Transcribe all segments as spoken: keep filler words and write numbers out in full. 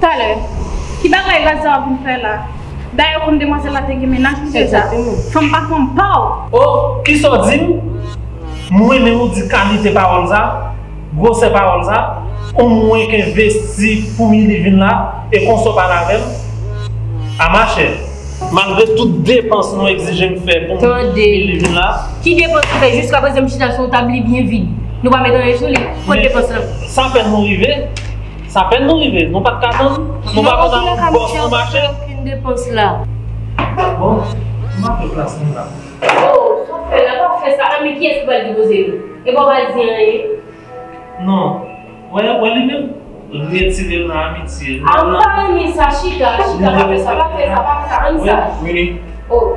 Talè, ki bagay Laza ap vin fè la? Dayè, ou konn demwazèl la te gen mennaj li deja. Egzakteman. Fanm pa fanm pa w. Oh, kisa w di m? Mwen menm ou di kalite pawòl sa, gwosè pawòl sa, ou mwen k envesti pou Mili vin la, e konsa w pale avè m? A machè, malgre tout depans nou egzije m fè pou Mili vin la. Ki depans ou fè? Jiskaprezan m chita sou yon tab li byen vid. Nou pa met anyen sou li. Kot depans lan? Sa fè nou rive. Sa pèn nou rive, nou pa t ka tann, nou pa konn ak bòs nan mache. Okenn depans la. Bon, m ap fè plas nou la. Oh, sa w fè la, pa fè sa. A, men kiyès ki pral depoze nou? E pa w pral di anyen? Non. Wè, wè li menm, retire l nan amitye. A, m pa renmen sa, chita, chita, pa fè sa, pa fè sa, pa fè sa, ann sa. Wini. Oh.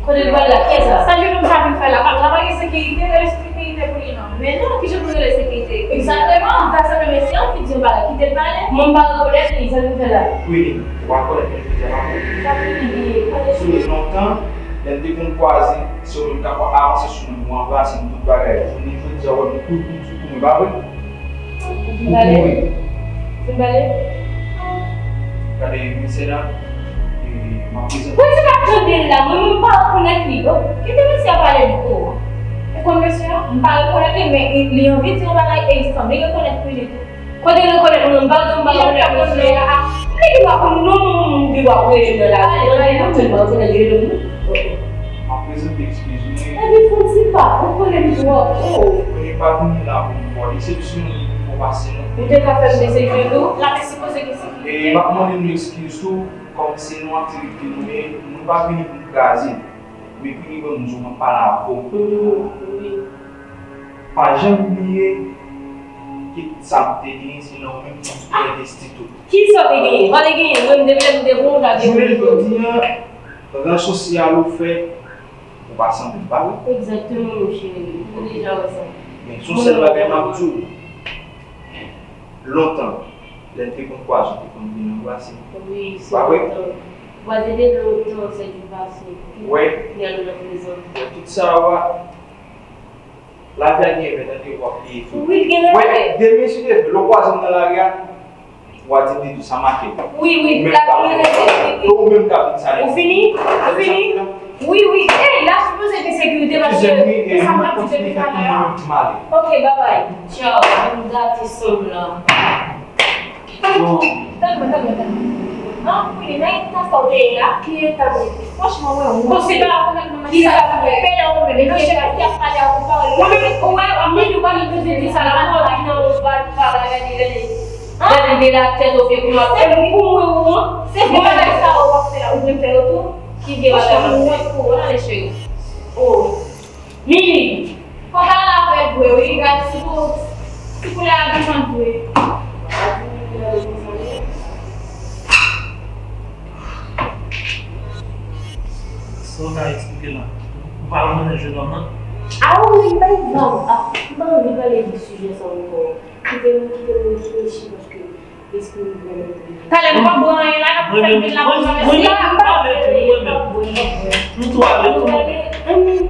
Kote l pral la? Kiyès sa? Sa jennonm sa vin fè la? La pa gen sekirite, rele sekirite pou li non. Men non, kijan pou rele sekirite? Egzakteman, ta sanble mesye an ki di yon bagay, kite l pale. Mwen m pa rekonèt li, sa l vin fè la? Wi, ou pa rekonèt li, li di a pa bon. Sa pou li di, kote sou li? Lontan, lè n te konn kwaze, se ou menm k ap avanse sou mwen, ou anbrase m tout bagay. Jounen jodi a, ou wè m kouri sou kou mwen, pa vre? Ou kouri. Vin pale. Gade, mesye la, e, m ap prezante. Poukisa w pa tande l la? Mwen menm m pa rekonèt li, bon. Kite mesye a pale pito. Ou konn mesye a? M pa rekonèt li, men li anvi di yon bagay e li sanble rekonèt Mili tou. Kote l rekonèt mwen? M pa di w m pa rekonèt mesye a. Nèg yo pa konn non moun moun ki w ap rele nan lari. Nan lari, non, men m pa rekonèt jennonm, non. Ok. M ap prezante eskiz mwen. Epi fon ti pa, ou konnen m twòp, oh. Mwen pa vini la pou m vòlè, se plis mwen ki pou pase non. Ou te ka fè m desepte tou? La te sipoze gen sekirite. E m ap mande nou eskiz tou, kòm se nou aktivite nou ye, nou pa vini pou n kraze. Men pi devan m di w m ap pale avè w. Mhm, wi. Pa janm bliye, kit sa m te genyen, se nan ou menm m te envesti tou. Kisa w te genyen? Pa te genyen, mwen m te vle m te bon, ta te bon. Jounen jodi a, ran sosyal ou fè, ou pa sanble m, pa vre? Egzakteman, mon cheri. Ou deja wè sa. Men, se yon sèl bagay m ap di w. Lontan, lè n te konn kwaze, w te konn vin anbrase m. Wi, se pa vre? Lontan. Kwaze de lontan, se di pase. Wè. Kounye a nou nan prezan. Wè, tout sa a, lavi a gen règ, tande, w ap bliye tou. Wi, l gen règ. Wè, demen, si Dye vle, lè w kwaze m nan lari a, w a di m li tou sa make. Wi, wi, la tou mwen rete, wi, wi. Ou menm k ap di sa. Ou fini? Ou fini? Wi, wi. Ey, la sipoze gen sekirite paske e sa m t ap di depi talè a. Ok, babay. Tchaw, m gate sanm la. Bon. Tann mwen, tann mwen, tann mwen. An, Willy, nan eta sa w te ye a? Ki eta m rete? Franchman, wè, wè. Bon, se pa la premye fwa m di sa, pè la ou menm, nan chèf ki ap pale a ou pawòl. Ou menm, ou wè, ou menm, ou pa bezwen di sa la, mwen anvi nan yon bal, pa la, gade, gade. Gade, de la tèt o pye pou mwen. E pou mwen, ou, se vye bagay sa ou ap fè la, ou vle fè yo tou? Ki vye bagay m ap fè? Franchman, mwen wont pou ou, ale cheri. Oh. Mili, fò w ta al avè l vre wi, gad si pou, si koulè a vin vant vre. Sa w ka eksplike la? Ou pa renmen jennonm nan? A wi, m pa egzanp, a, m pa anvi pale de sijè sa ankò. Kite m, kite m reflechi paske Talè nou p ap bwè anyen la, n ap fè vin la pou travèse. Mwen menm, m ale tou, mwen menm. M tou ale tou, mwen menm.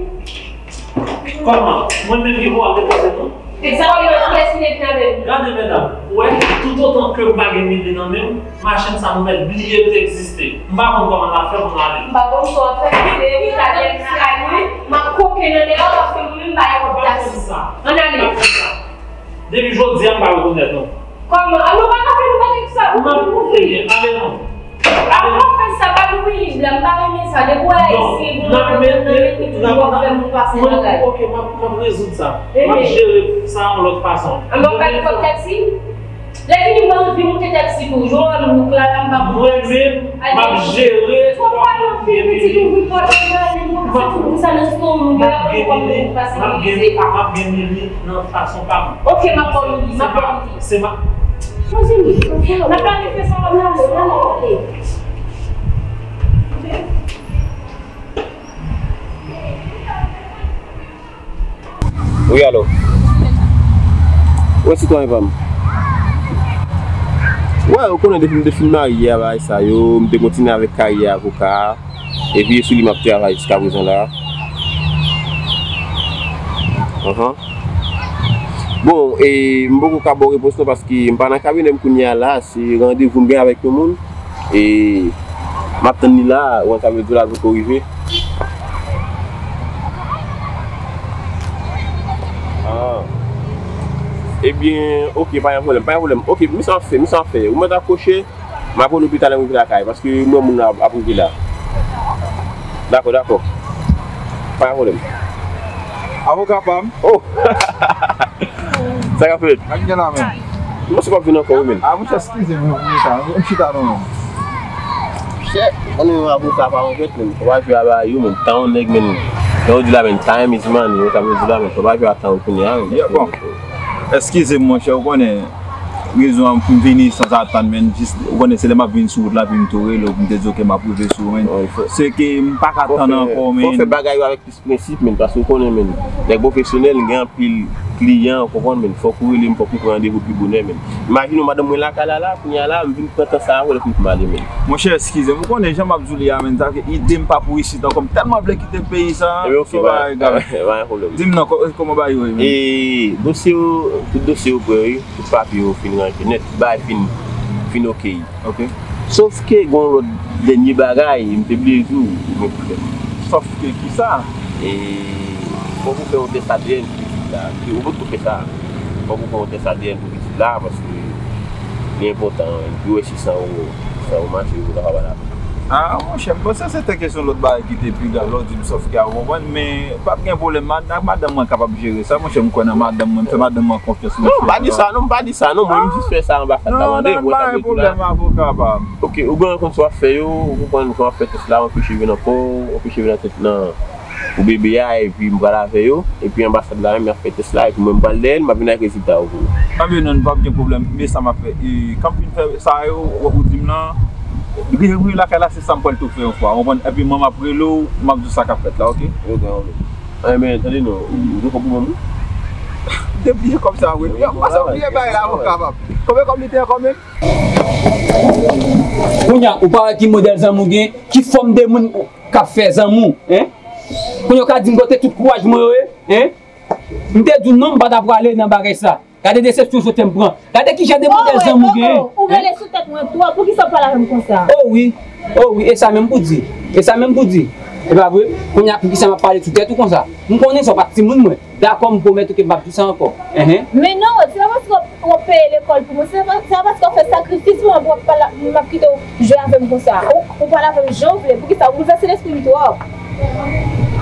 Kòman? Mwen menm ki pou al depoze nou? Egzakteman, kiyès ki te vin avè nou? Gade, medam, ou wè, toutotan ke m pa gen Mili nan men m, machin sa nou mèt bliye l te egziste. M pa konn kòman n ap fè pou n ale. M pa konn sa w ap fè, m ap koke nan deyò paske mwen menm m pa gen kòb taksi. Ann ale. Depi jodi a, m pa rekonèt nou. Kòman? A, nou pa ka fè, nou pa gen sa. M ap fè, ale non. A, m ap fè sa, pa nou Willy blan, m pa renmen sa. Depi w wè ayisyen, bon, nan men, nan men, nou ap fè moun pase bagay. Ok, m ap, m ap rezoud sa. M ap jere sa yon lòt fason. An, m ap pale kòb taksi. Lè fini, m pa anvi moute taksi tou. Jan w wè m look la, la, m pa moute taksi. Mwen menm, m ap jere. Twòp pale anpil, pitit, ouvri pòt la, m ale, m ap fè tout moun sa nan sou moun yo, apre m konn moun pase. M ap gen, m ap gen Mili nan fason pa m. Ok, m ap ba w Mili, m ap ba w Mili. Se pa, se pa. Chwazi Mili. N ap planifye sa, n ap planifye, ok. Wi, alo. Wi, sitwayen pa m. Wè, ou konnen depi m te fin marye a, bagay sa yo, m te kontinye avèk karyè avoka a. Epi e sou li m ap travay jiskaprezan la. Anhan. Bon, e, m poko ka ba w repons non, paske m pa nan kabinè m kounye a la, se randevou m gen avèk yon moun. E m ap tann li la, ou konn sa m vle di w la, poko rive. Ah. Ebyen, ok, pa gen pwoblèm, pa gen pwoblèm. Ok, men sa w ap fè, men sa w ap fè. Ou mèt akwoche, m ap rele w pi ta lè m rive lakay, paske m wè moun nan ap, ap rive la. Dakò, dakò. Pa gen pwoblèm. Avoka pa m. Oh! Sa k ap fèt? Sa k gen la, men? M panse w ap vin ankò, wi, men. Ah, monchè, eskize m, m chita, m chita non, men. Chè, konnen yon avoka pa yon jwèt, men. Fò pa jwe avè yo, men. Tan yon nèg, men. Jan yo di la, men, time is money. Yo sa vle di la, men. Fò pa jwe ak tan ou kounye a, men. Yeah, bon. Eskize m, monchè, ou konnen. Rezon an pou m vini sanzatann, men, jis, ou konnen, se lè m ap vin sou wout la, epi m tou rele w, pou m te di w ke m ap rive sou ou, men. Se ke m pa ka tann ankò, men. Fò fè bagay yo avèk plis prensip, men, paske ou konnen, men, nèg pwofesyonèl, gen anpil kliyan, ou konprann, men, fòk ou rele m, fòk ou pran randevou pi bonè, men. Imajine w, madanm mwen lakay la, la, kounye a la, m vin pran tan sa a avè l pou m ale, men. Monchè, eskize m, ou konnen jan m ap di w li a, men, sa ke ide m pa pou isit ankò, m tèlman vle kite peyi sa a, se yon bagay grav. Di m non, kò-, kòman bagay yo ye, men? E dosye yo, tout dosye yo prè, wi. Tout papye yo fin ranje nèt, bagay fin, fin ok. Ok. Sòf ke gen yon lòt dènye bagay, m te bliye di w, ou gen pou fè. Sòf ke kisa? E, fòk ou fè yon tès A D N pou pitit la. Ou potko fè sa. Fòk ou fè yon tès A D N pou pitit la, paske li enpòtan, pou yo wè si san ou, san ou mache, pou yo kapab al avè l. Ah, monchè, m panse se te kesyon lòt bagay ki te pi grav, lè w di m sòf ke a, ou konprann, men p ap gen pwoblèm, mad-, madanm mwen kapab jere sa, monchè, m kwè nan madanm mwen, m fè madanm mwen konfyans, monchè. Non, m pa di sa, non, m pa di sa, non, mwen, m jis fè sa anbasad la mande, non, non, pa gen pwoblèm, avoka pa m. Ok, ou gen kont sa w ap fè yo, ou konprann, sa w ap fè tès la, anpeche vin nan kò w, anpeche vin nan tèt nan pou bebe a, epi m pral avè yo, epi anbasad la menm, y ap fè tès la, epi mwen, m pral dèyè l, m ap vin avèk rezilta yo pou ou. Anben non, pa gen pwoblèm, men sa m ap fè, e, kan m fin fè sa yo, ou, ou di m lan, rive lakay la, se sa m pral tou fè yon fwa, ou konprann? Epi mwen, m ap rele w, m ap di w sa k ap fèt la, ok? Ok, ok. Enben, tande non, ou gen kòb pou ban m? Depi kòb sa, wi. Yo, m panse w bliye bay la, avoka pa m. Konbyen kòb li te ankò menm? Kounye a, ou pa wè ki modèl zanmi w gen, ki fòm de moun k ap fè zanmi w, en? Kounye a, ou ka di m kote tout kouraj mwen yo ye, en? M te di w non, m pa ta prale nan bagay sa. Gade desepsyon sote m pran. Gade ki jan de modèl zanmi w genyen. Oh, oh, oh, ou rele sou tèt mwen twòp. Poukisa w pale avè m konsa? Oh wi. Oh wi, e sa menm pou di. E sa menm pou di. E pa vre? Kounye a, poukisa m ap pale sou tèt ou konsa? M konnen sa w pa t timoun mwen. Dakò, m pwomèt ou ke m p ap di sa ankò. Enhen. Men non, se pa paske w ap, w ap peye lekòl pou mwen, se pa, se pa paske w ap fè sakrifis pou mwen, pou w ap pale, m ap kite w jwe avè m konsa. Ou, ou pale avè m jan w vle, poukisa w boulvèse lespri m twòp?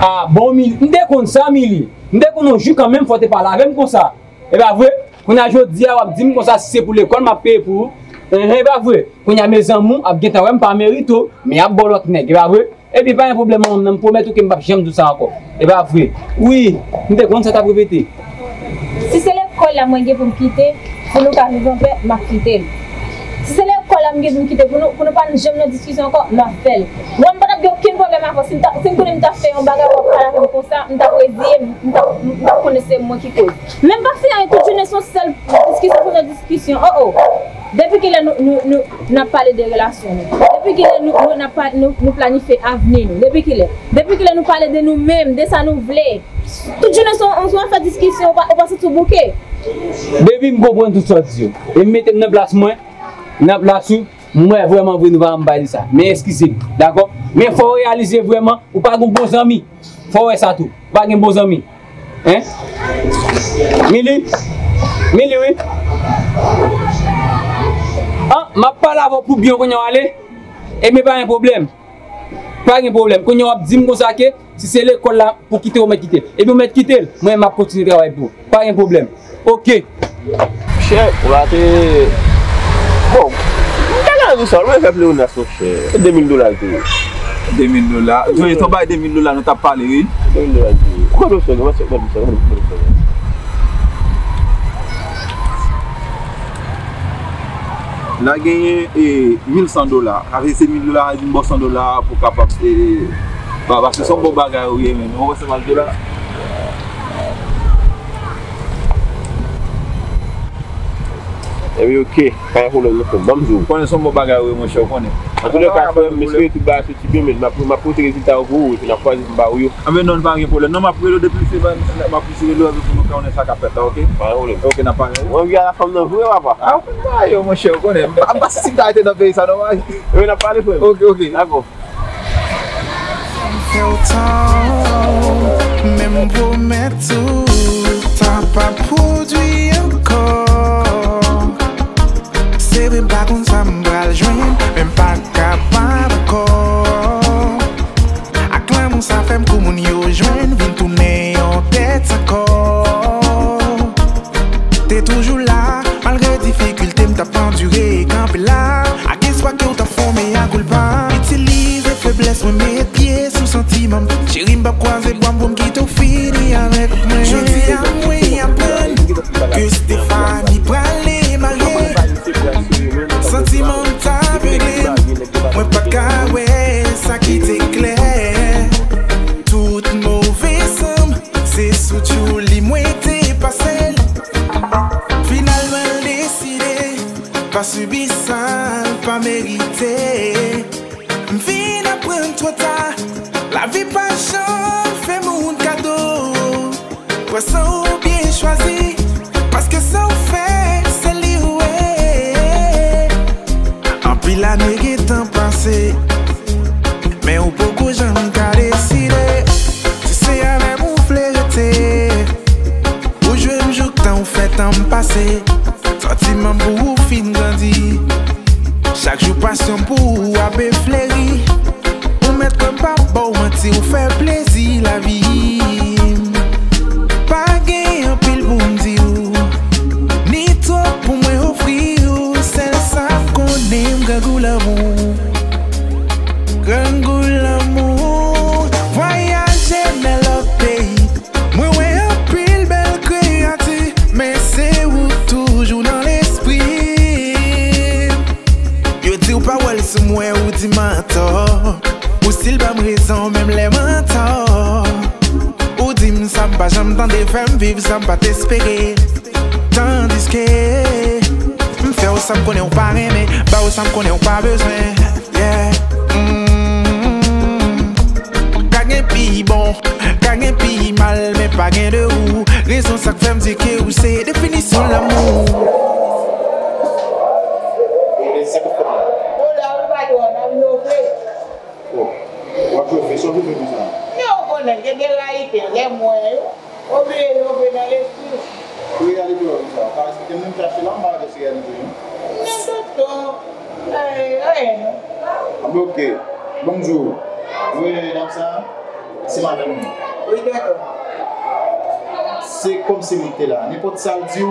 Ah, bon, Mili, m te konn sa, Mili. M te konn yon jou kanmenm, fò w te pale avè m konsa. E pa vre? Kounye a jodi a, w ap di m konsa, si se pou lekòl, m ap peye pou ou. Enhen, e pa vre? Kounye a, mezanmi, w ap gentan wè m pa merite w, men y ap ba w lòt nèg, e pa vre? Epi pa gen pwoblèm, manman m nan, m pwomèt ou ke m p ap janm di w sa ankò. E pa vre? Wi, m te konn sa t ap repete. Si se lekòl la mwen gen pou m kite, pou nou ka viv anpè, m ap kite l. Si se lekòl la m gen pou m kite, pou nou, pou nou pa janm nan diskisyon ankò, m ap fè l. Mwen, m pa t ap gen okenn pwoblèm avè w. Si m ta, si m konnen m ta fè yon bagay, w ap pale avè m konsa, m t ap reziye m, m t ap, m t ap konnen se mwen ki koz. Men m pa fè anyen, tout jounen se yon sèl diskisyon pou nan diskisyon. Oh, oh. Depi kilè nou, nou, nou, n ap pale de relasyon nou? Depi kilè nou, nou, n ap pa, nou, nou planifye avni nou? Depi kilè? Depi kilè nou pale de nou menm, de sa nou vle? Tout jounen se yon, se yon afè diskisyon, ou pa, ou pa santi w bouke? Baby, m konprann tout sa w di yo. E m mete m nan plas mwen, nan plas ou, m wè vrèman vre nou pa janm pale de sa. Men eskize m, dakò? Men fò w reyalize vrèman, ou pa gen bon zanmi. Fò w wè sa tou. Ou pa gen bon zanmi. Hein? Mili? Mili, wi. Ah, m ap pale avè w pou byen kounye a w ale. Ebyen, pa gen pwoblèm. Pa gen pwoblèm. Kounye a w ap di m konsa ke si se lekòl la pou kite, ou mèt kite l. Ebyen, ou mèt kite l. Mwen, m ap kontinye travay pou ou. Pa gen pwoblèm. Ok. Chè, ou rate. Bon, m ta ka di sa, mwen fè pleyonas, monchè. Se de mil dola l te ye. De mil dola. Johnny, ton bay de mil dola, nou t ap pale, wi. De mil dola l te ye. Ou konn sa, ou konn sa, ou konn sa. La genyen, e, mil san dola. Sa vle di se mil dola, sa vle di m ba w san dola pou w kapab, e, ba, paske se yon bon bagay ou ye, men. Ou wè se mal dola. Ebyen, oke, pa gen pwoblèm non, frè m. Ban m di w. Konnen se yon bon bagay, wi, monchè, ou konnen. Antouka, frè m, m espere tout bagay soti byen, men m ap, m ap pote rezilta yo pou ou, epi n ap kwaze pou m ba ou yo. Anben non, pa gen pwoblèm. Non, m ap rele w depi m fin, m ap rele w epi pou nou konnen sa k ap fèt la, oke? Pa gen pwoblèm. Oke, n ap pale. Ou anvi al ak fanm nan vre, papa? A, ou konn bagay yo, monchè, ou konnen. M pa, m pa santi m ta rete nan peyi sa, non, bagay. Wi, n ap pale, frè m. Oke, oke. Dakò. Fè w tan, men m pwomèt ou, sa p ap pwodui ankò. Se vre m pa konn sa m pral jwenn, men m pa kapab ankò. Ak lanmou sa fè m kou moun yo jwenn, vin tounen yon tèt ankò. Te toujou la, malgre difikilte m t ap andire e kanpe la. Ak espwa ke w t ap fè yon mea culpa. Itilize feblès mwen, met pye sou santiman m. Cheri, m p ap kwaze bwa m pou m kite w fini avèk mwen. Jodi a, mwen aprann ke Stéphanie prale marye. Santiman m t ap vle m, mwen pa t ka wè sa ki te klè. Tout move san m, se sou Djoulie mwen te pase l. Finalman, l deside pa sibi sa l pa merite. M vin aprann twò ta, lavi pa janm fè moun kado. Pran sa w byen chwazi, paske sa w fè, se li w ye. Anpil ane gentan pase, men ou poko janm ka deside. Si se avè m ou vle rete, ou jwe m jouk tan ou fè tan m pase. Santiman pou ou fin grandi. Chak jou pasyon pou ou ap fleri. Ou mèt kòm pa ba w manti, ou fè plezi lavi m. Pa gen anpil pou m di w, ni twòp pou mwen ofri w. Sèl sa m konnen, m grangou lanmou. Grangou lanmou. Vwayaje nan lòt peyi. Mwen wè anpil bèl kreyati, men se ou toujou nan lespri m. Yo di w pawòl sou mwen, ou di m antò. Ou still ban m rezon, menm lè m antò. Ou di m sa m pa janm tande, fè m viv sa m pa t espere. Tandiske m fè w sa m konnen w pa renmen, ba w sa m konnen w pa bezwen. Yeah. Mm. Ka gen pi bon, ka gen pi mal, men pa gen de ou. Rezon sa k fè m di ke ou se definisyon lanmou. Kola ou pa dwe nan love. Oh, w ap chofe, sa w chofe konsa? Men ou konnen, gen de reyalite, lè m wè yo, oblije yo vle nan lespri m. Ki reyalite w ap di sa? Ou ka eksplike m, men m chache la, m pa wè se reyalite, non. Men tonton, eh, anyen non. Ah, men oke. Bonjou. Wi, dam sa, se madanm mwen. Wi, tonton. Se kòmsi mwen te la. Nenpòt sa l di w,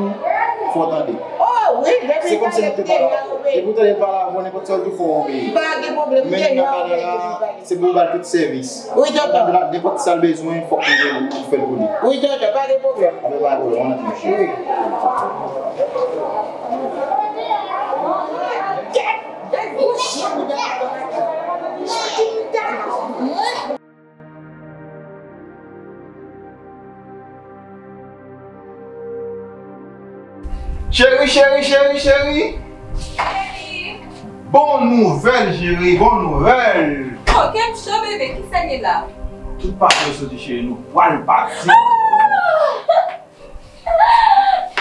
fò w tande. Oh, wi, depi se kòmsi mwen te pale avè w. Depi w tande l pale avè w, nenpòt sa l di w, fò w obeye. Pa gen pwoblèm, men n ap pale la, se pou w ba l tout sèvis. Wi, tonton. Nenpòt sa l bezwen, fòk ou fè l pou li. Wi, tonton, pa gen pwoblèm. Anben, pa gen pwoblèm, ann antre, cheri. Wi. Cheri, cheri, cheri, cheri. Cheri. Bon nouvèl, cheri, bon nouvèl. Oh, kè m cho, bebe, kisa gen la? Tout papye yo soti, cheri, nou pral pati. Ah!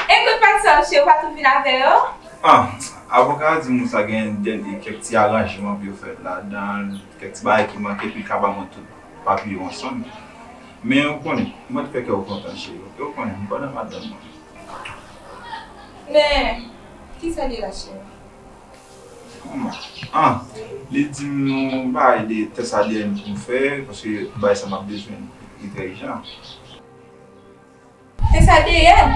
E kote pati sa yo, cheri, ou pa tou vin avè yo? Ah, avoka a di m sa gen dènye kèk ti aranjman pou yo fè ladan l, kèk ti bagay ki manke pou l ka ba mwen tout papye yo ansanm. Men ou konnen, mwen t fè kè w kontan, cheri. Ou konnen, m pa nan madanm mwen. Men, kisa l ye la, cheri? Kòman? Ah, li di m yon bagay de tès A D N pou m fè, paske bagay sa m ap bezwen li trè ijan. Tès A D N?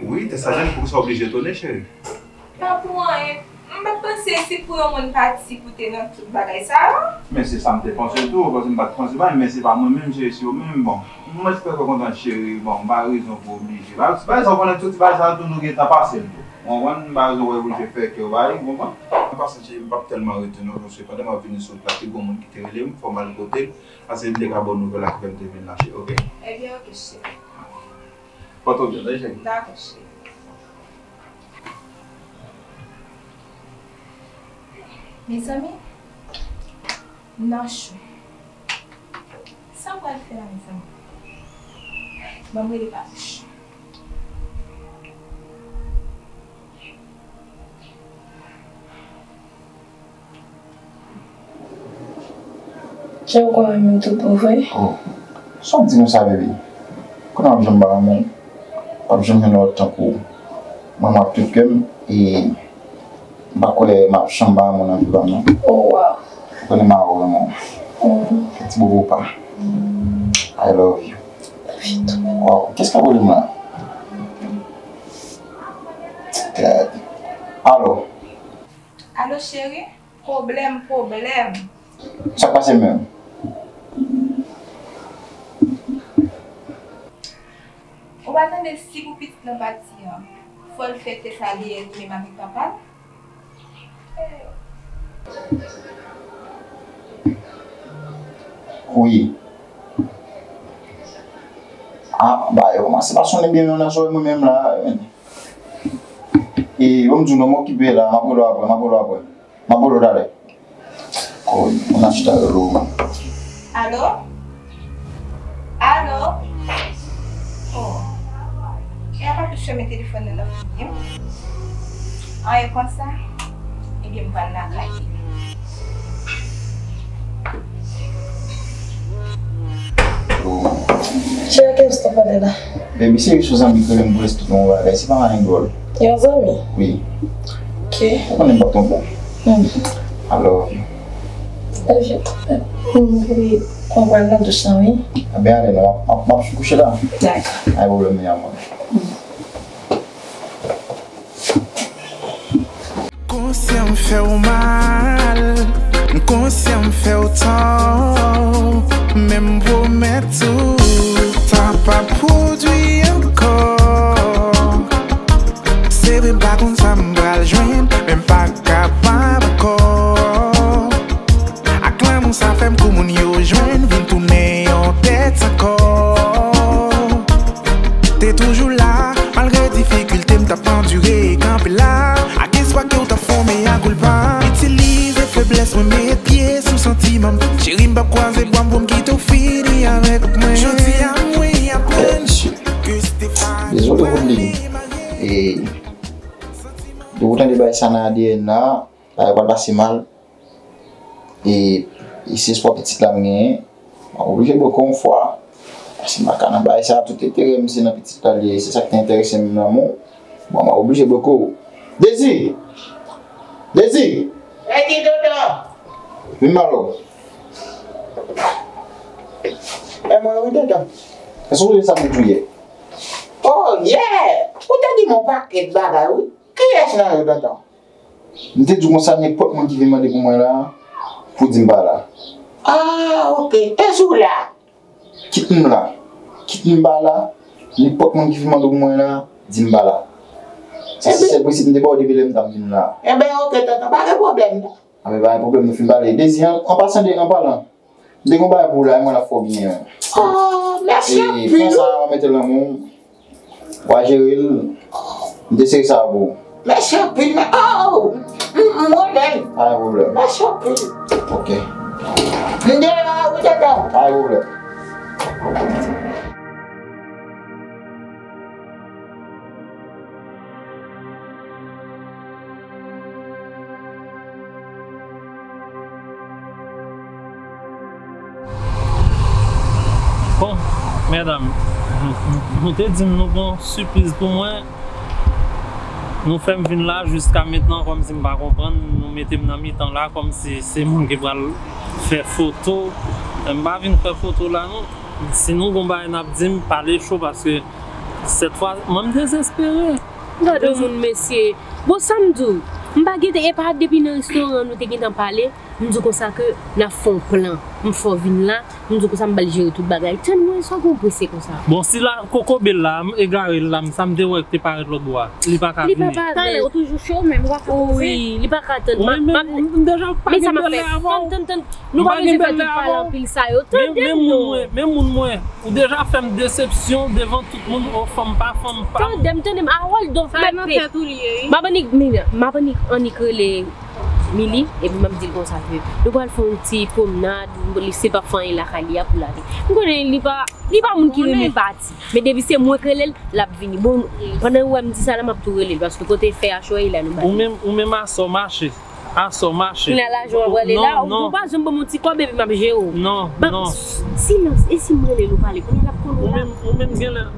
Wi, tès A D N, poukisa w oblije etone, cheri? Pa pou anyen. M pa t panse se pou yon moun pati pou te nan tout bagay sa yo. Men se sa m te panse tou, paske m pa t panse bagay, men se pa mwen menm, cheri, se yo menm, bon. Mwen espere w kontan, cheri, bon, m pa rezon pou oblije. Bagay sa, w konnen tout bagay sa tou nou gentan pase l tou. Ou konprann? M pa bezwen wè pou l fè kè w bagay, ou konprann? An pasan, cheri, m p ap tèlman rete non, paske pandan m ap vini sot la, te gen yon moun ki te rele m, fò m al kote l, paske m te ka ba w nouvèl la ki fè m te vin la, cheri, oke? Ebyen, oke, cheri. Pòte w byen, tande, cheri. Dakò, cheri. Mezanmi, m nan cho. Sa m pral fè la, mezanmi? Ban m rele Papouch. Jan w kwè menm tou pou vre? Oh, sa w di konsa, baby? Kounye a w ap janm ba yon moun, w ap janm jwenn lòt tankou w. Mwen, m ap tout kè m, e m pa kwè m ap janm ba yon moun anvi pa m, non. Oh, wow. Ou konnen m a ou, renmen w. Mm. Fè ti bobo pa. I love you. Love you too. Wow, kiyès k ap rele m la? God. Alo. Alo, cheri? Pwoblèm, pwoblèm. Sa k pase menm? Ou pa tande si pou pitit lan pati an, fò l fè tès A D N li menm avèk papa l? Wi. Ah, bagay yo kòmanse pa sonnen byen non nan zòrèy mwen menm la. E, ban m di w non, m okipe la, m ap rele w apre, m ap rele w apre. M ap rele w talè. Oh, moun nan chita rele w. Alo? Alo? Oh. E apa tou fèmen telefòn nan nan figi m? An, e konsa? Ebyen, m pral lakay li. Cheri, a ki m t ap pale la? Baby, se yon zanmi k rele m pou eksplike yon bagay. Se pa anyen dwòl. Yon zanmi? Wi. Ok. Ou konnen m p ap twonpe w. Hmm. I love you. Love you too. Hmm, baby, mwen pral nan douch lan, wi. Enben, ale non, m ap, m ap, m ap kouche la. Dakò. Pa gen pwoblèm, mi amor. Hmm. Konsyan m fè w mal, m konsyan m fè w tò, men m pwomèt ou sa p ap pwodui ankò. Se vre m pa konn sa m pral jwenn, men m pa kapab ankò. Ak lanmou sa fè m kou moun yo jwenn vin tounen yon tèt san kò. Te toujou la, malgre difikilte m t ap andire, kanpe la. Ak espwa ke w t ap fè yon mea culpa. Itilize feblès mwen, met pye sou santiman m. Cheri, m p ap kwaze bra m pou m kite w fini avèk mwen. Jodi a mwen aprann ke Stéphanie. Dezole, Rodrigue. E, depi w tande bagay sa nan A D N la, bagay pral pase mal. E, e se espwa pitit la m genyen. M ap oblije bloke w yon fwa. Paske m pa ka nan bagay sa, tout enterè m se nan pitit la li ye. Se sa k te enterese m nan lanmou. Bon, m ap oblije bloke w. Dezi! Dezi! Dezi, tonton! Vin ba w. E mwen wi, tonton. Èske w sonje sa m te di w yè? Oh, yè! Ou te di m yon pakèt bagay, wi. Kiyès nan yo, tonton? M te di w konsa, nenpòt moun ki vin mande pou mwen la, pou di m pa la. Ah, ok. E si w la? Kit m la, kit m pa la, nenpòt moun ki vin mande pou mwen la, di m pa la. Sa se sèl prensip m te ba w depi lè m t ap vin la. Enben, ok, tonton, pa gen pwoblèm, non. Anben, pa gen pwoblèm, nou fin pale. Dezi, an, an pasan de, an palan, m te gen yon bagay pou ou la, e mwen l ap fè w byen. Oh, mèsi anpil. E pran sa, w a mete l nan men w. W a jere l. M te sere sa pou ou. Mèsi anpil, men, oh! M, m renmen l. Pa gen pwoblèm. Mèsi anpil. Ok. M deyò, wi, tonton. Pa gen pwoblèm. Bon, medam, nou te di m nou gon sipriz pou mwen. Nou fè m vin la jiska mentnan kòmsi m pa konprann. Nou mete m nan mitan la kòmsi se moun ki pral fè foto. M pa vin fè foto la non. Si nou gon bagay n ap di m, pale cho paske sèt fwa, mwen m dezespere. Gade yon moun, mesye. Bon, sa m di w, m pa gentan, e pa depi nan restoran nou te gentan pale, m di w konsa ke n ap fè yon plan. M fè w vin la, m di w konsa m pral jere tout bagay. Tann mwen, sa w gen w prese konsa? Bon, si la, kokobe l la, m egare l la, m, sa m te wè k te parèt lòt bò a, li pa ka vini. Li pa parèt. Talè, ou toujou cho, men ou pa ka poze. Wi, li pa ka tann. M, m, m deja pa gen bèlè avè w. Tann, tann, tann. Nou pa bezwen fè tout pale anpil sa yo. Tande m non. Men moun mwen, ou deja fè m desepsyon devan tout moun, o fanm pa fanm pa. Tande m, tande m, Harold, don't. Sa nan tèt ou li ye, wi. M ap annik, m ap annik, annik rele Mili, epi m ap di l konsa ke nou pral fè yon ti pwomnad, li se p ap fè anyen lakay li a pou l ale. M konnen li pa, li pa moun ki renmen pati, men depi se mwen k rele l, l ap vini. Bon, pandan ou wè m di sa la, m ap tou rele l, paske kote fè a chwayi la nou ba li. Ou menm, ou menm asò mache. Asò mache. Kounye a lajan w ap rale la, ou pa janm ban m yon ti kòb epi m ap jere w. Non, non. Silans, e si m rele l ou pale, kounye a l ap konn ou la. Ou menm, ou menm genlè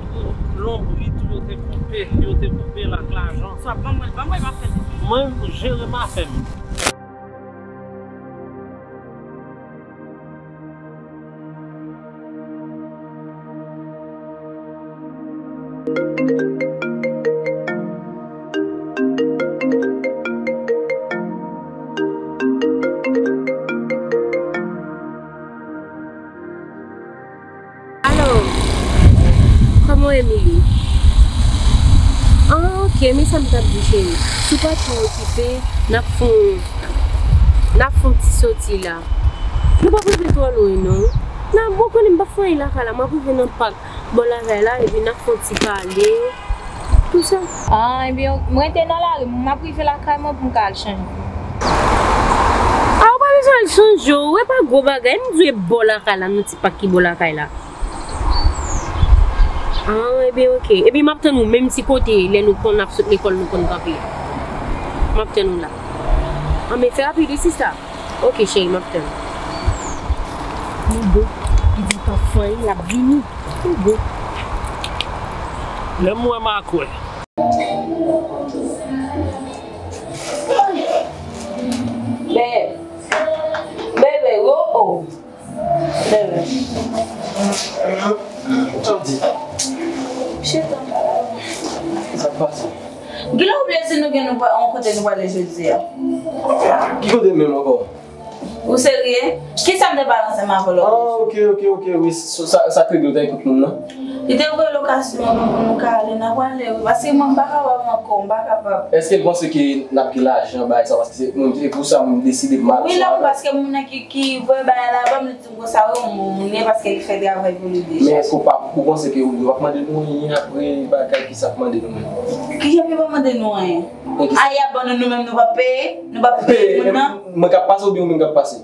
lonbrit ou yo te koupe, yo te koupe l ak lajan. Swa ban mwen l, ban mwen l, m ap fè l. Mwen, jere m afè m. Alo, kòman w ye, Mili? Ah, ok, men sa m t ap di, cheri. Si w pa twò okipe, n ap fè yon, n ap fè yon ti soti la. Nou p ap rive twò lwen, non. Nan, bon, konnen m p ap fè anyen lakay la, m ap rive nan pak bò lakay la, epi n ap fè yon ti pale. Pou sa. Ah, ebyen, mwen te nan lari, m ap rive lakay mwen pou m ka al chanje. Ah, ou pa bezwen al chanje, ou wè pa gwo bagay, m di w e bò lakay la, nan ti pak ki bò lakay la. Ah, ebyen, ok. Epi m ap tann ou, menm si kote, lè nou konn ap sot lekòl, nou konn kanpe. M ap tann ou la. Ah, men fè rapid wi, sista. Ok, cheri, m ap tann. Nou bon. Li di l p ap fè anyen, l ap vini. Nou bon. Lè m wè, m a kwè. Bebe. Bebe, oh, oh. Bebe. Tande. Chita. Sa k pase? Gilè ou bliye si nou gen nou pa, yon kote nou prale jodi a? Ki kote menm ankò? Ou serye? Kisa m te pale ansanm avè w lòt jou? Ah, ok, ok, ok, wi, sa, sa k regle w te ak tout moun nan? Li te voye lokasyon an pou nou ka ale, n a prale, wi, paske mwen m pa kapab ankò, m pa kapab. Èske l panse ke n ap gen lajan bay sa, paske se mwen, se pou sa mwen deside m al swa la? Wi, non, paske moun nan ki, ki voye bagay la ban m, li di m konsa, wi, yon bon moun li ye, paske li fè travay pou li deja. Men èske w pa, ou panse ke yo p ap mande nou anyen apre bagay ki sa ap mande nou menm? Kijan yo p ap mande nou anyen? A, y ap ban nou, nou menm nou p ap peye? Nou p ap peye moun nan? Mwen k ap pase oubyen ou menm k ap pase?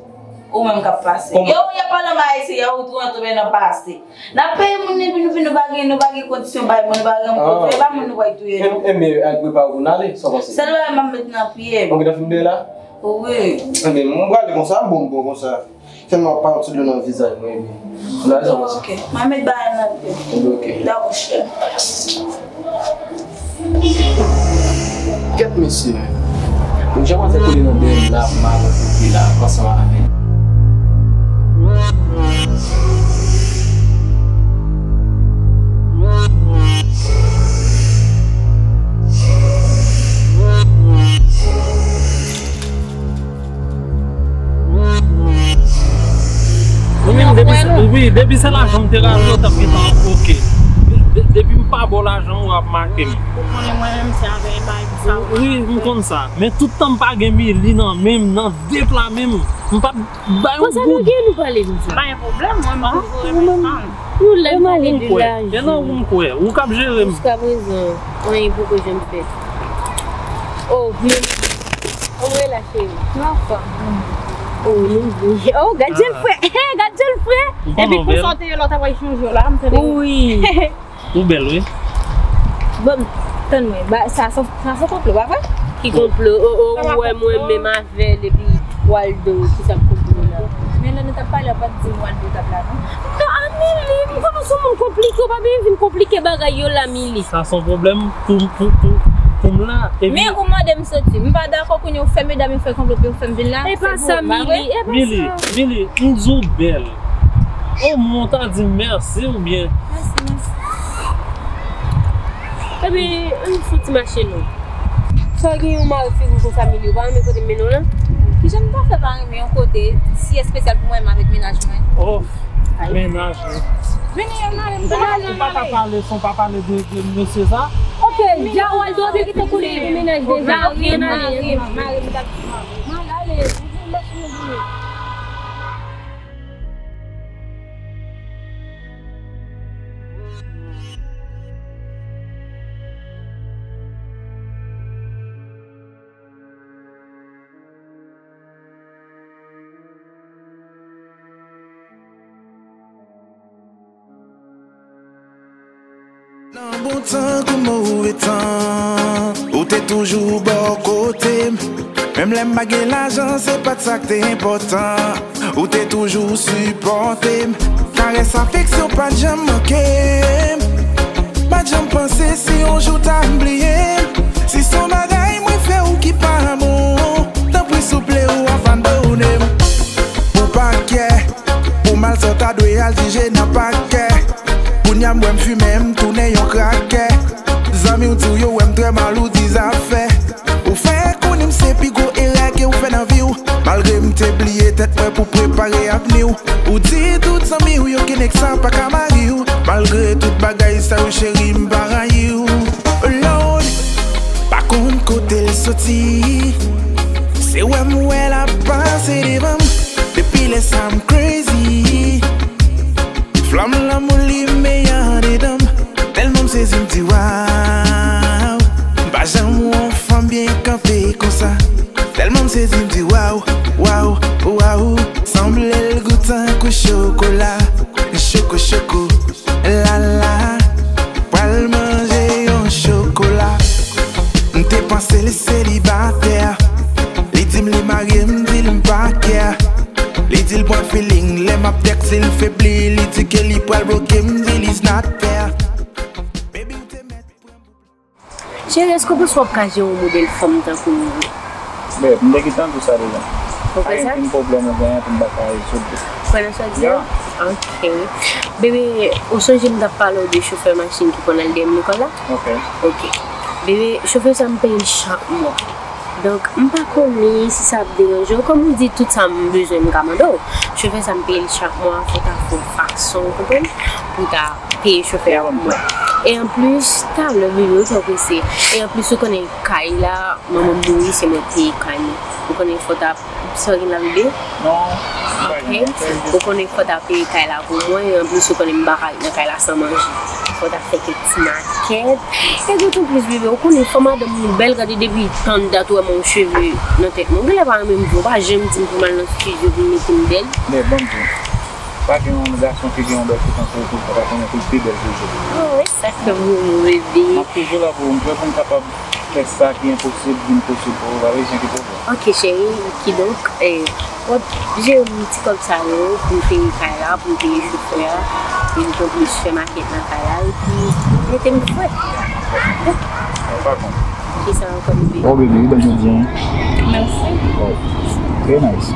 Ou menm k ap pase. Yo, y ap pale anba isi, y a ou tou an tonbe nan pase. N ap peye moun epi nou vin, nou pa gen, nou pa gen kondisyon bay moun, nou pa gen moun pou fè, pa moun nou pral touye non. Enben, al prepare pou n ale, sa w panse? Sèl bagay m ap met nan pye m. Ou gentan fin byen la? Wi. Enben, mwen prale konsa, m bon, m bon konsa. Sèlman pa yon ti dlo nan vizaj mwen, epi m ale sa w panse? Ok, m a met bagay nan pye m. Enben, ok. Dakò, chè. Kèt mesye. Moun jan manzè kole nan dèyè m la, m a wè kote la, ansanm avè l. Ou menm, depi se, wi, depi se lajan m te rale, w t ap gentan oke. De-, depi m pa ba w lajan, w ap make m. Ou konnen mwen menm, se avè bagay sa. Wi, m konn sa. Men tout tan m pa gen Mili nan men m, nan de pla men m, m p ap bay yon goud. Konsa nou gen nou pale konsa. Pa gen pwoblèm, mwen, m toujou renmen fanm. Nou la n pale de lajan. E nan ou m kwè, ou k ap jere m. Jiskaprezan, anyen poko janm fèt. Oh, men. Kòman w ye la, cheri? M anfòm. Oh, nou byen. Oh, gad je l frè. Gad je l frè. Epi konsa w te ye lè w t ap al chanje w la, m tande. Wi. Ou bèl, wi. Bon, tann mwen. Ba, sa se, sa se konplo, pa vre? Ki konplo? Oh, oh, ou wè mwen menm avè l epi Waldo, ki sa k konplo la? Men lè nou t ap pale, w pa t di m Waldo t ap la, non? Non, a Mili, m konnen w se yon moun konplike, w pa bezwen vin konplike bagay yo la, Mili. Sa se yon pwoblèm pou, pou, pou, pou m la. Epi men ou mande m soti. M pa dakò kounye a ou fè medam yo fè konplo pou yo fè m vin la. Se pou ou, pa vre? Mili, Mili, m di w bèl. O mwen ta di mèsi oubyen? Mèsi, mèsi. Epi, ann fouti mache non. Sa w gen yon mari figi w konsa, Mili, ou pa renmen kote m mennen w lan? Kijan m ta fè pa renmen yon kote si espesyal pou mwen menm avèk mennaj mwen? Oh, mennaj mwen. Vini, ann ale, m ta ale. Ou pa ka pale san w pa pale de, de mesye sa? Ok, dja w al dòmi, kite koule mennaj deja. Ok, ann ale. Mari m, mari m, mari m, m al ale. Vini, mache nou vini. Nan bon tan kou move tan, ou te toujou bò kote m. Menm lè m pa gen lajan, se pa t sa k te enpòtan. Ou te toujou sipòte m. Karès, afeksyon pa t janm manke m. Pa t janm panse si yon jou w ta bliye m. Si se yon bagay mwen fè w ki pa bon, tanpri souple ou abandone m. Pou pa kè, pou mal sa w ta dwe al dirije nan pakè. Kounye a m wè m fimen, m tounen yon krakè. Zanmi w di w yo wè m trè mal, ou di zafè. Ou fè konnen m se pi gwo erè ke w fè nan vi w. Malgre m te bliye tèt mwen pou prepare avni w. Ou di tout zanmi w yo ke nèg sa pa ka mari w. Malgre tout bagay sa yo, cheri, m pa rayi w. Oh Lord, pa konn kote l soti. Se wè m wè l ap pase devan m. Depi lè sa m crazy. Flanm lanmou limen andedan m. Tèlman m sezi, m di waw. M pa janm wè yon fanm byen kanpe konsa. Tèlman m sezi, m di waw, waw, waw. Sanble l gou tankou chokola. Choko, choko, la la. Pral manje yon chokola. M te panse l selibatè. Li di m li marye, m di l m pa kè. Li di l pran feeling lè m ap tèks li, l febli. Li di ke li pral bloke m, m di l is not fair. Baby, ou te mèt pran. Cheri, èske w panse w ap ka jere yon modèl fanm tankou m? Bèb, m te gentan di w sa deja. Ou kwè sa? Ankenn pwoblèm ou genyen pou m pa ka rezoud li. Kwè nan sa w di a? Yeah. Ok. Bebe, ou sonje m t ap pale w de chofè machin ki konn al dèyè m lekòl la? Ok. Ok. Bebe, chofè sa m peye l chak mwa. Donk, m pa konnen si sa ap deranje w. Kòm ou di, tout sa m bezwen, m ka mande w. Chofè sa m peye l chak mwa, fò w ta fè yon fason, ou konprann? Pou w ta peye chofè a pou mwen. E anplis, talè, bebe, ou twò prese. E anplis, ou konnen kay la, manman m mouri, se mwen k peye kay mwen. Ou konnen fò w ta, sa w gen la, bebe? Non, m pa gen. Ok. Ou konnen fò w ta peye kay la pou mwen, e anplis ou konnen m pa ka ret nan kay la san manje. Fò w ta fè kèk ti makèt. E dotanplis, bebe, ou konnen fò madanm nou bèl, gade depi tann dat ou wè m yon cheve nan tèt mwen. Ou genlè pa renmen m vre, ou pa janm di m pou m al nan estidyo pou m mete m bèl. Men ban m di w, pa gen yon gason ki gen yon bèl fi tankou w pou l pa konnen ke l pi bèl ke w. Oh, e sa k fè m renmen w, bebe. M ap toujou la pou ou, m prè pou m kapab fè sa ki enposib vin posib pou ou, pa bezwen ki pwoblèm. Ok, cheri, kidonk, eh, w ap jere m ti kòb sa yo pou m peye kay la, pou m peye chofè a, e m konn plis fè makèt nan kay la, epi mete m frèt. Ou pa konn. Kisa ankò, bebe? Oh, bebe, ou bèl jodi a, hein? Mèsi. Oh, very nice.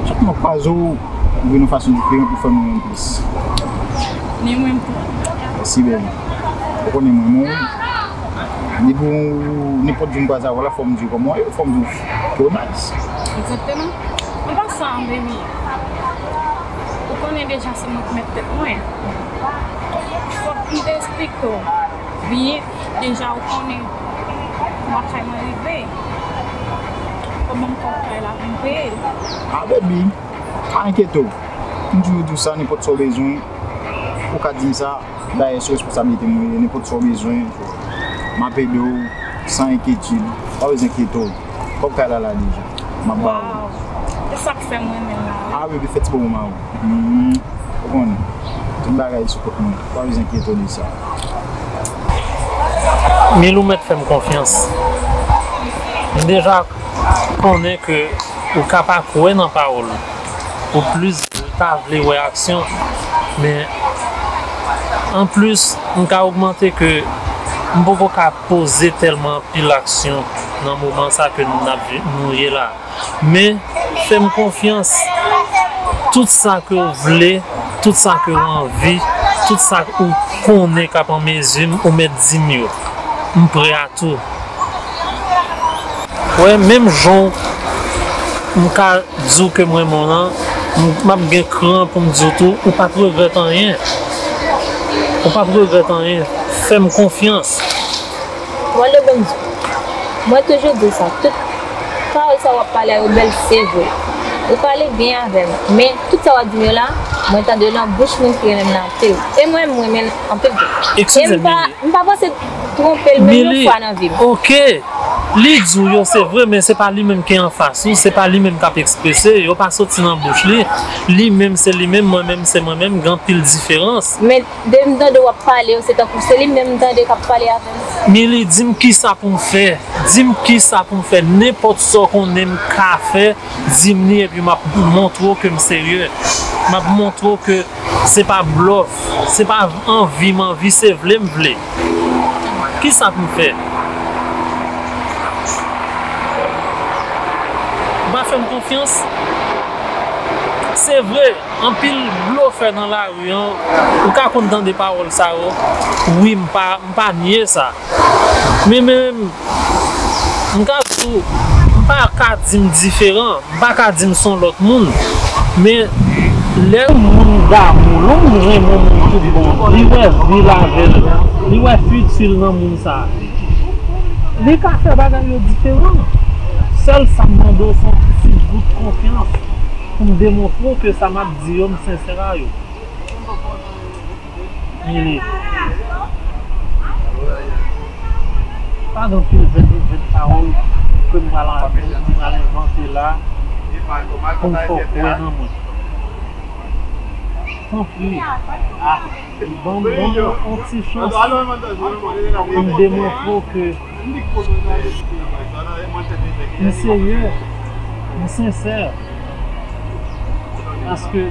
Chak mwen kwaze w, ou vin yon fason diferan pou fè m renmen w plis. Ni mwen tou. Mèsi, bebe. Ou konnen mwen, mwen. Depi w, nenpòt jou m kwaze avè w la, fò m di w kòman w ye, fò m di w ke w nice. Egzakteman. An pasan, baby, ou konnen deja se mwen k mèt tèt mwen. Fòk m te eksplike w byen, deja ou konnen kòman kay mwen rive. Fò ban m kòb kay la pou m peye l. Ah, baby, pa enkyete w. M toujou di w sa, nenpòt sa w bezwen, ou ka di m sa. Dayè, se responsablite mwen ye, nenpòt sa w bezwen, m ap ede w san enkyetid. Pa bezwen enkyete w. Kòb kay la la deja. M ap ba ou. Waw. Se sa k fè m renmen l la, wi. Ah, bebe, fè ti bonbon mawon. Hmm, ou konnen. Tout bagay sou kont mwen. Pa bezwen enkyete w de sa. Milou mèt fè m konfyans. M deja konnen ke ou ka pa kwè nan pawòl ou plis ou ta vle wè aksyon, men anplis, m ka ogmante ke m poko ka poze tèlman anpil aksyon nan moman sa ke n ap vi-, nou ye la. Men, fè m konfyans, tout sa ke w vle, tout sa ke w anvi, tout sa ou konnen k ap anmezi m, ou mèt di m yo. M prè a tou. Wè, menm jan w, m ka di w ke m renmen w lan, m, m ap gen kran pou m di w tou, ou p ap regrèt anyen. Ou p ap regrèt anyen. Fè m konfyans. Mwen le bon di. Mwen toujou di w sa. Tout pawòl sa w ap pale a yo bèl, se vre. Ou pale byen avè m. Men, tout sa w ap di m yo la, mwen tande yo nan bouch moun ki renmen m nan anpil. E mwen, m renmen l anpil tou. E m pa, m pa panse twonpe l menm yon fwa nan vi m. Ok. Li di w yo, se vre, men se pa li menm ki anfas ou, se pa li menm k ap eksprese, yo pa soti nan bouch li. Li menm se li menm, mwen menm se mwen menm, gen anpil diferans. Men depi m tande w ap pale, se tankou se li menm m tande k ap pale avè m. Mili, di m kisa pou m fè. Di m kisa pou m fè. Nenpòt sa w konnen m ka fè, di m li epi m ap montre w ke m serye. M ap montre w ke se pa blòf, se pa anvi m anvi, se vle m vle. Kisa pou m fè? Ou pa fè m konfyans? Se vre, anpil blofè nan lari an, ou ka konn tande pawòl sa yo. Wi, m pa, m pa nye sa. Men menm, m ka di w, m pa ka di m diferan, m pa ka di m se yon lòt moun. Men lè yon moun damou, lè yon moun renmen yon moun tout bon, li wè vi l avè l, li wè fitil nan moun sa a. Li ka fè bagay yo diferan. Sèl sa m mande w se yon ti bout konfyans pou m demontre w ke sa m ap di yo, m sensè a yo. Mili. Pa gen anpil vèt, vèt pawòl ke m pral, m pral envante la pou m fè w kwè nan mwen. Tanpri, ban m, ban m yon ti chans pou m demontre w ke m serye, m sensè. Paske